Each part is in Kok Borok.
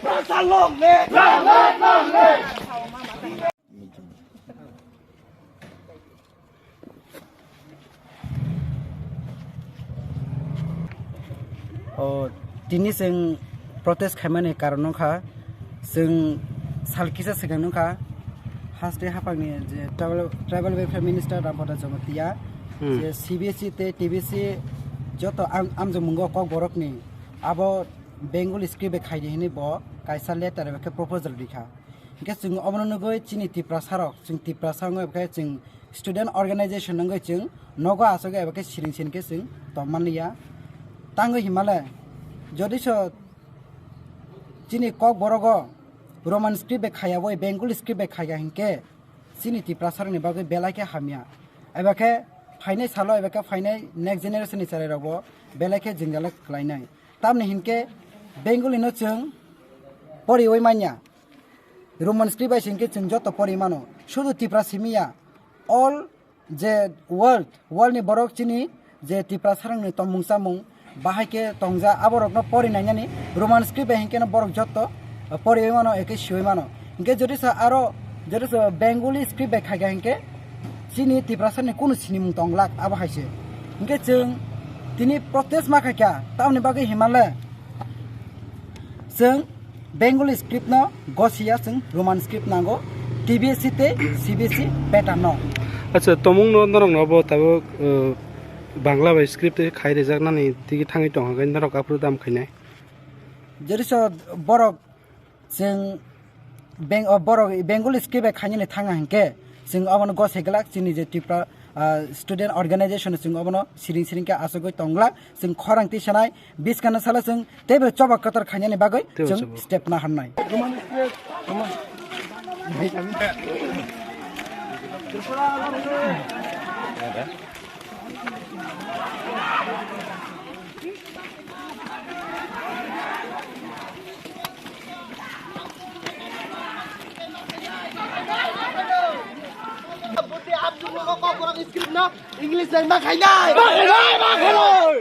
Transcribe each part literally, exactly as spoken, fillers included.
Prasa long live! Long live! Long live! O, tini chwng protest khaimani karon wngkha, chwng sal kisa swkang wngkha, haste haphangni je tribal, tribal welfare minister Rampada Jamatia, Hmm. je C B C tei T B C joto am-, amjokmungo Kokborokni abo Bengali script bai khaidi hwnwi bo kaisa letter eba khe proposal rikha. Hinkhe chwng obono nugwi chini Tiprasa rok, chwng Tiprasa wngwi eba khe chwng student organization wngwi chwng nogo asugwi eba khe siring siring khe chwng tongmanliya. Tangwi himale, jodi so chini Kokborogo Roman script bai khaya bai Bengali script bai khaya hinkhe chini Tiprasa rokni bagwi belai khe hamya. Eba khe phainai salo eba khe phainai next generation ni chwrai rokbo belai khe jwngjal khlainai. Tamni hinkhe Bengali no chwng poriwi manya. Roman script bai se hinkhe chwng joto pori mano. Sudu Tipra simi ya. All je world, world ni borok chini je Tiprasa rokni tongmung chamung bahai khe tongja, aborokno pori nainani Roman script bai hinkhe no borok joto poriwi mano, eke siwi mano. Hinkhe jodi sa aro, jodi sa Bengali script bai khaikha hinkhe chini Tiprasa ni kunu sinimung tonglak abo hai se. Hinkhe chwng tini protest ma khaikha, tamoni bagwi himale chwng Bengali script no gosiya, chwng Roman script nango, T B C tei C B C pattern no. Acha, tomung no norok no bo tabuk, uh, Bangla bai script tei khai rijak nani tigi thangwi tong hwnkhe norok aphuru dam khainai. Jodi so borok chwng Beng-, o borok Bengali script bai khainani thanga hinkhe chwng obono gosai glak chini je Tripura, ah, student organization chwng obono siring siring khe achugwi tong glak. Chwng khorang tisanai biskang salo chwng teibo choba kotor khainani bagwi Teibo chwng choba. Step na hamnai. Buti abjung no Kokborok script no English bai ma khainai. Ma khainai, ma khainai.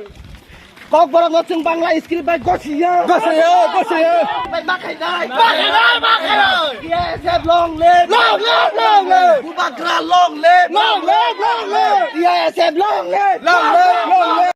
Kokborok no chwng Bangla script bai gosiya. Gosiya, gosiya. Bai ma khainai. Ma khainai, ma khainai. T I S F long live. Long live, long live. Bubagra long live. Long live, long live. T I S F long live. Long live, long live.